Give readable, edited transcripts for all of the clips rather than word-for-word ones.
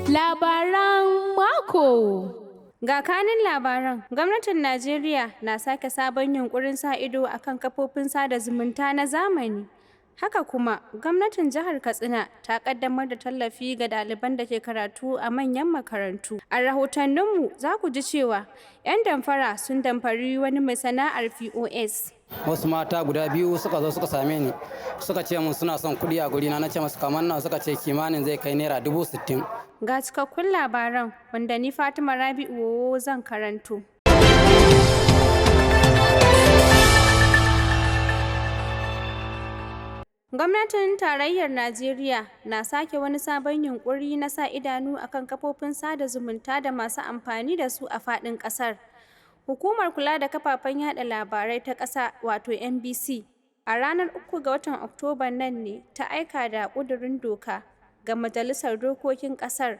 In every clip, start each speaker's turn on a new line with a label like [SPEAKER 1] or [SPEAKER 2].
[SPEAKER 1] Labaran mako.
[SPEAKER 2] Ga kanin labaran, gwamnatin Najeriya na sake sabon yunkurin sa ido akan kafofin sada zumunta na zamani. Haka kuma, gwamnatin jihar Katsina ta kaddamar da tallafi ga ɗaliban da ke karatu a manyan makarantu. A rahotanninmu za ku ji cewa 'yan damfara sun damfari wani mai sana'ar POS.
[SPEAKER 3] Wasu mata guda biyu suka zo suka same ni, suka ce mun suna son kuɗi a gurina. Na ce masu kamar nawa? Suka ce kimanin zai kai naira 60,000.
[SPEAKER 2] Ga cikakkun labaran wanda ni Fatima Rabi'u Wowo zan karanto. Gwamnatin Tarayyar Najeriya na sake wani sabon yunƙuri na sa idanu akan kafofin sada zumunta da masu amfani da su a faɗin ƙasar. Hukumar kula da kafafen yaɗa labarai ta ƙasa, wato NBC, a ranar 3 ga watan Oktoban nan ne ta aika da ƙudurin doka ga Majalisar Dokokin ƙasar,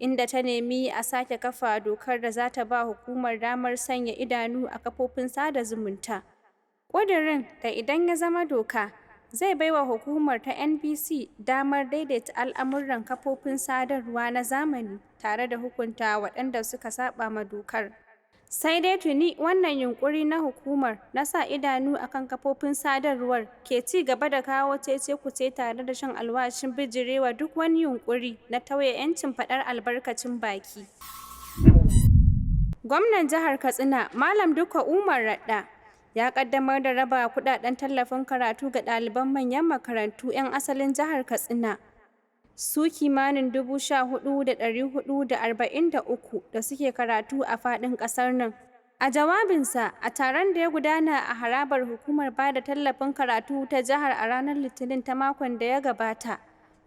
[SPEAKER 2] inda ta nemi a sake kafa dokar da za ta ba hukumar damar sanya idanu a kafofin sada zumunta. Ƙudurin, da idan ya zama doka, zai baiwa hukumar ta NBC damar daidaita al'amuran kafofin sadarwa na zamani tare da hukunta waɗanda suka saɓa ma dokar. Sai dai tuni wannan yunƙuri na hukumar na sa idanu a kan kafofin sadarwar ke ci gaba da kawo cece-kuce tare da shan alwashin bijirewa duk wani yunƙuri na tauye 'yancin faɗar albarkacin baki. Gwamnan jihar Katsina, Malam Dikko Umar Radda, ya ƙaddamar da raba kuɗaɗen tallafin karatu ga ɗaliban manyan makarantu 'yan asalin jihar Katsina su kimanin 14,443 da suke karatu a faɗin ƙasar nan. A jawabinsa a taron da ya gudana a harabar hukumar bada tallafin karatu ta jihar a ranar Litinin ta makon da ya gabata,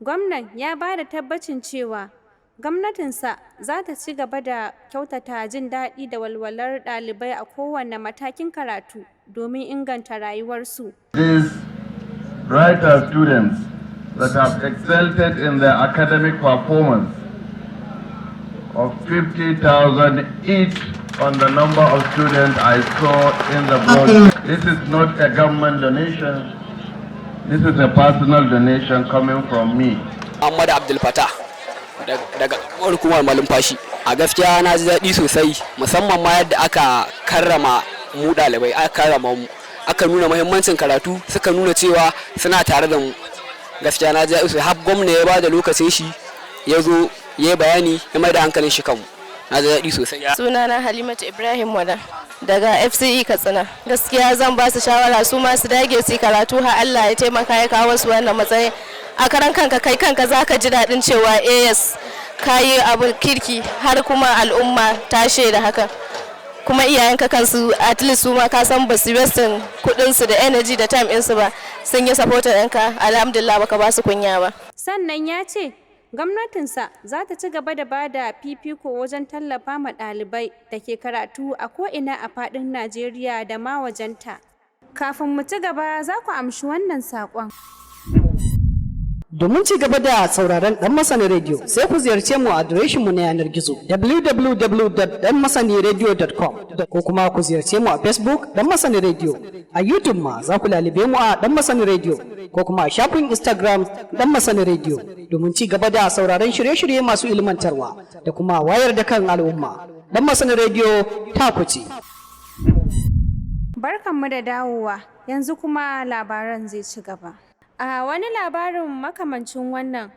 [SPEAKER 2] gwamnan ya ba da tabbacin cewa gwamnatinsa za ta ci gaba da kyautata jin daɗi da walwalar ɗalibai a kowane matakin karatu domin inganta rayuwarsu.
[SPEAKER 4] These brighter students that have excelled in their academic performance of 50,000 each on the number of students I saw in the board. This is not a government donation. This is a personal donation coming from me.
[SPEAKER 5] Ahmad Abdul Fattah daga hukumar malumfashi. A gaskiya na ji daɗi sosai, musamman ma yadda aka karrama mu ɗalibai, aka karrama mu, aka nuna muhimmancin karatu, suka nuna cewa suna tare da mu. Gaskiya na ji daɗi sosai, har gwamna ya bada lokacin shi ya zo ya yi bayani, ya mai da hankalin shi kanmu. Na ji daɗi sosai.
[SPEAKER 6] Sunana Halimatu Ibrahim Wada daga FCE Katsina. Gaskiya zan ba su shawara su ma su dage su yi karatu har Allah ya taimaka ya kawo su wannan matsayin. A karan kanka, kai kanka zaka ji daɗin cewa yes, ka yi abin kirki, har kuma al'umma ta shaida haka. Kuma iyayenka kansu, at least su ma ka san ba su wasting kuɗin su da energy da time ɗinsu ba, sun yi supporter ɗinka. Alhamdulillah, baka ba su kunya ba.
[SPEAKER 2] Sannan ya ce gwamnatinsa za ta ci gaba da ba da fifiko wajen tallafa ma ɗalibai da ke karatu a ko'ina a faɗin Najeriya da ma wajenta. Kafin mu ci gaba, za ku amshi wannan saƙon.
[SPEAKER 7] Domin ci gaba da sauraron Dan Masani Radio, sai ku ziyarce mu a adireshinmu na yanar gizo www.danmasaniradio.com, ko kuma ku ziyarce mu a Facebook Dan Masani Radio. A YouTube ma za ku lalibe mu a Dan Masani Radio, ko kuma a shafin Instagram Dan Masani Radio, domin ci gaba da sauraron shirye-shirye masu ilmantarwa da kuma wayar da kan al'umma. Dan Masani Radio ta ku ce.
[SPEAKER 2] Barkanmu da dawowa, yanzu kuma labaran zai ci gaba. A wani labarin makamancin wannan,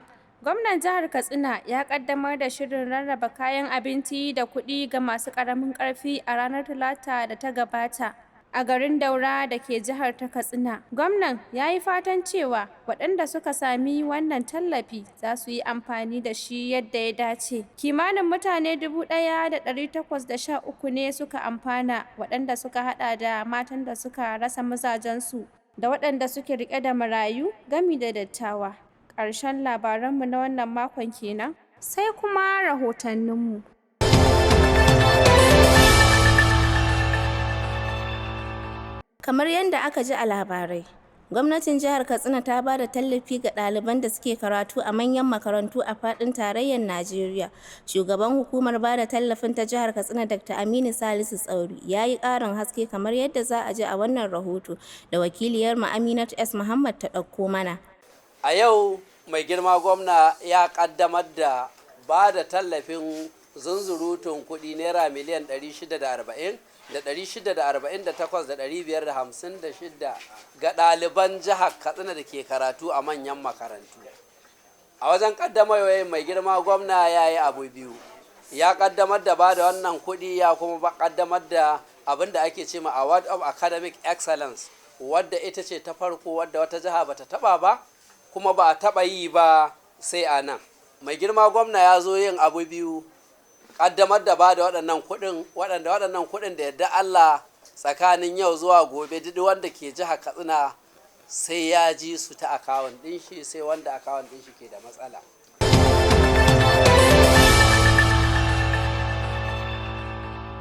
[SPEAKER 2] gwamnan jihar Katsina ya kaddamar da shirin rarraba kayan abinci da kuɗi ga masu ƙaramin ƙarfi a ranar Talata da ta gabata a garin Daura da ke jihar ta Katsina. Gwamnan ya yi fatan cewa waɗanda suka sami wannan tallafi za su yi amfani da shi yadda ya dace. Kimanin mutane 1,813 ne suka amfana, waɗanda suka haɗa da matan da suka rasa mazajensu da waɗanda suke riƙe da marayu, gami da dattawa. Ƙarshen labaranmu na wannan makon kenan, sai kuma rahotanninmu.
[SPEAKER 6] Kamar yadda aka ji a labarai, gwamnatin jihar Katsina ta ba da tallafi ga ɗaliban da suke karatu a manyan makarantu a faɗin tarayyar Najeriya. Shugaban hukumar ba da tallafin ta jihar Katsina, Dr. Aminu Salisu Tsauri, ya yi ƙarin haske kamar yadda za a ji a wannan rahoto da wakiliyarmu Aminatu S. Muhammad ta ɗauko mana.
[SPEAKER 8] A yau mai girma gwamna ya ƙaddamar da
[SPEAKER 1] ba da tallafin zunzurutun kuɗi naira miliyan 640 da 648,556 ga ɗaliban jihar Katsina da ke karatu a manyan makarantu. A wajen ƙaddamarwa, mai girma gwamna ya yi abu biyu: ya ƙaddamar da ba da wannan kuɗi, ya kuma ƙaddamar da abin da ake ce ma Award of Academic Excellence, wadda ita ce ta farko wadda wata jiha bata taba ba, kuma ba a taba yi ba sai a nan. Mai girma gwamna ya zo yin abu biyu: kaddamar da ba da waɗannan kuɗin, waɗanda waɗannan kuɗin da yadda Allah tsakanin yau zuwa gobe duk wanda ke jiha Katsina sai ya ji su ta account ɗin shi, sai wanda account ɗin shi ke da matsala.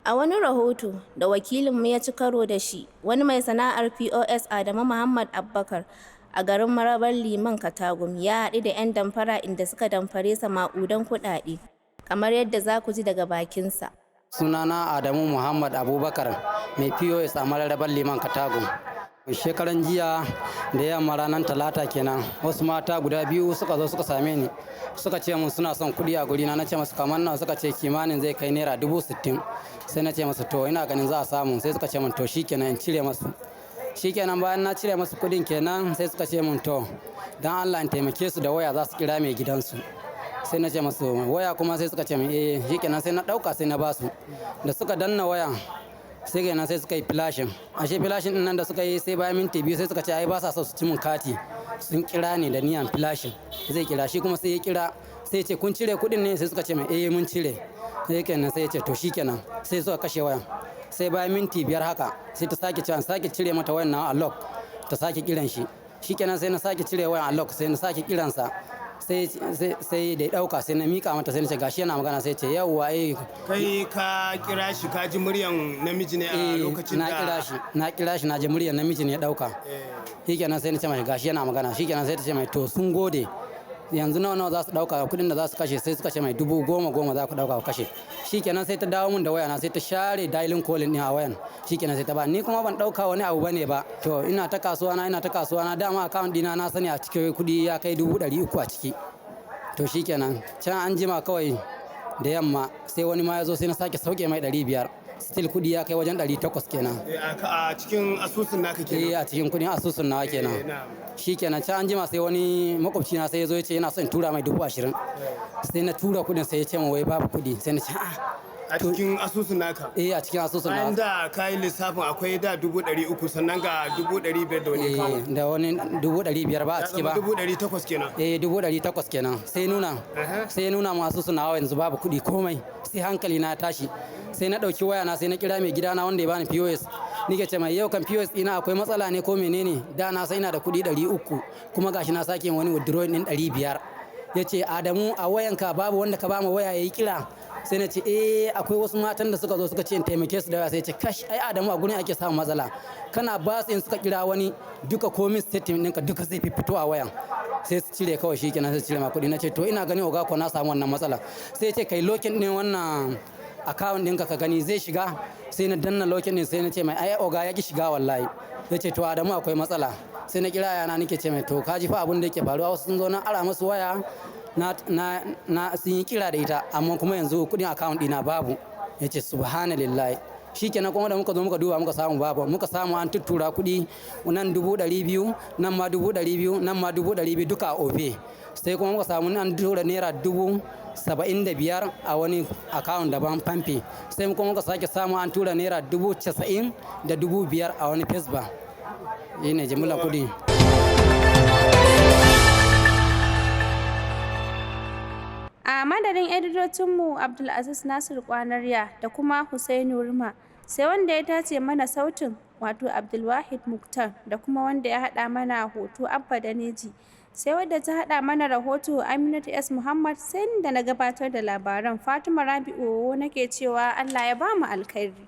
[SPEAKER 8] A wani rahoto da wakilinmu ya ci karo da shi, wani mai sana'ar POS, Adamu Muhammad Abubakar, a garin Marabar Liman Katagum ya haɗu da 'yan damfara inda suka damfare sa maƙudan kuɗaɗe, kamar yadda za ku ji daga bakinsa.
[SPEAKER 3] Sunana Adamu Muhammad Abubakar, mai POS a Mararabar Liman Katagum. Shekaran jiya da yamma, ranar Talata kenan, wasu mata guda biyu suka zo suka same ni, suka ce mun suna son kuɗi a gurina. Na ce masu kamar nawa? Suka ce kimanin zai kai naira 60,000. Sai na ce masu to, ina ganin za a samu. Sai suka ce mun to shikenan, in cire masu. Shikenan, bayan na cire masu kuɗin kenan, sai suka ce mun to, dan Allah in taimake su da waya, za su kira mai gidansu. Sai na ce masu waya kuma? Sai suka ce min eh. Shikenan, sai na ɗauka, sai na basu. Da suka danna waya, sai kenan sai suka yi flashing. Ashe flashing din nan da suka yi, sai bayan minti 2 sai suka ce ai ba sa so su ci mun kati, sun kira ne da niyan flashing zai kira shi. Kuma sai ya kira, sai ya ce kun cire kuɗin ne? Sai suka ce mai eh, mun cire. Sai kenan sai ya ce to shikenan, sai suka kashe wayan. Sai bayan minti 5 haka, sai ta sake cewa sake cire mata wayan na a lock, ta sake kiran shi. Shikenan, sai na sake cire wayan a lock, sai na sake kiransa. Sai da ya dauka, sai na mika mata, sai na ce gashi yana magana. Sai ce yawwa, eh.
[SPEAKER 9] Kai ka kira shi, ka ji muryan namiji ne a lokacin
[SPEAKER 3] na
[SPEAKER 9] da
[SPEAKER 3] kira shi, na kira shi, na ji muryan namiji ne ya dauka. Shikenan, sai na ce mai gashi yana magana. Shikenan, sai ta ce mai to, sun gode, yanzu nawa nawa za su dauka kudin da za su kashe? Sai suka ce mai 10,000 10,000 za ku dauka ku kashe. Shikenan, sai ta dawo mun da waya na, sai ta share dialing calling din a wayan. Shikenan, sai ta ba ni. Kuma ban dauka wani abu bane ba. To, ina ta kasuwa na, ina ta kasuwa na. Dama account dina na sani a cikin kudi ya kai 300,000 a ciki. To shikenan, can an jima kawai da yamma, sai wani ma ya zo, sai na sake sauke mai 500. Still kudi ya kai wajen 800 kenan.
[SPEAKER 9] A cikin asusun naka kenan?
[SPEAKER 3] Eh, a cikin kudin asusun nawa kenan. Shikenan, can an jima sai wani makwabci na sai ya zo ya ce yana son tura mai 20,000. Sai na tura kudin, sai ya ce min wai babu kudi. Sai na ce a'a.
[SPEAKER 9] A cikin asusun naka?
[SPEAKER 3] Eh, a cikin asusun
[SPEAKER 9] Bayan
[SPEAKER 3] nawa.
[SPEAKER 9] da ka yi lissafin akwai da 300,000, sannan ga 500,000 da wani kawo.
[SPEAKER 3] Eh, da wani 500,000 ba a ciki ba.
[SPEAKER 9] 800,000 kenan.
[SPEAKER 3] Eh, 800,000 kenan. Sai nuna mu asusun nawa yanzu babu kuɗi komai. Sai hankali na tashi, sai na ɗauki waya na, sai na kira mai gidana wanda ya bani POS. Nike ce mai yau kan POS ɗina akwai matsala ne ko menene? Da na sai ina da kuɗi 300, kuma gashi na sake wani withdrawing ɗin 500. Ya ce Adamu, a wayanka babu wanda ka bama waya yayi kira? Sai na ce eh, akwai wasu matan da suka zo suka ce in taimake su da waya. Sai ce kash, ai Adamu, a gurin ake samun matsala. Kana ba su, in suka kira wani, duka komin statement ɗinka duka zai fito a wayan, sai su cire kawai. Shi kenan, sai su cire ma kuɗi. Na ce to, ina ganin oga ko na samu wannan matsala. Sai ce kai locking ɗin wannan account ɗinka ka gani zai shiga. Sai na danna locking ɗin, sai na ce mai ai oga, ya ki shiga wallahi. Ya ce to Adamu, akwai matsala. Sai na kira yana, nake ce mai to, ka ji fa abin da yake faruwa, wasu sun zo na ara masu waya na sun yi kira da ita, amma kuma yanzu kuɗin account ɗina babu. Ya ce subhanallahi. Shikenan, kuma da muka zo muka duba, muka samu babu. Muka samu an tuttura kuɗi, nan 200,000, nan ma 200,000, nan ma 200,000, duka a Opay. Sai kuma muka samu an tura naira 75,000 a wani account daban, PalmPay. Sai kuma muka sake samu an tura naira 90,000 da 5,000 a wani Facebook. Shi ne jimillar kuɗi.
[SPEAKER 2] A madadin editocinmu Abdulaziz Nasir Kwanarya da kuma Hussaini Wurma, sai wanda ya tace mana sautin, wato Abdulwahid Muktar, da kuma wanda ya haɗa mana hoto, Abba Daneji, sai wadda ta haɗa mana rahoto, Aminatu S. Muhammad, sai da na gabatar da labaran, Fatima Rabi'u, nake cewa Allah ya ba mu alkhairi.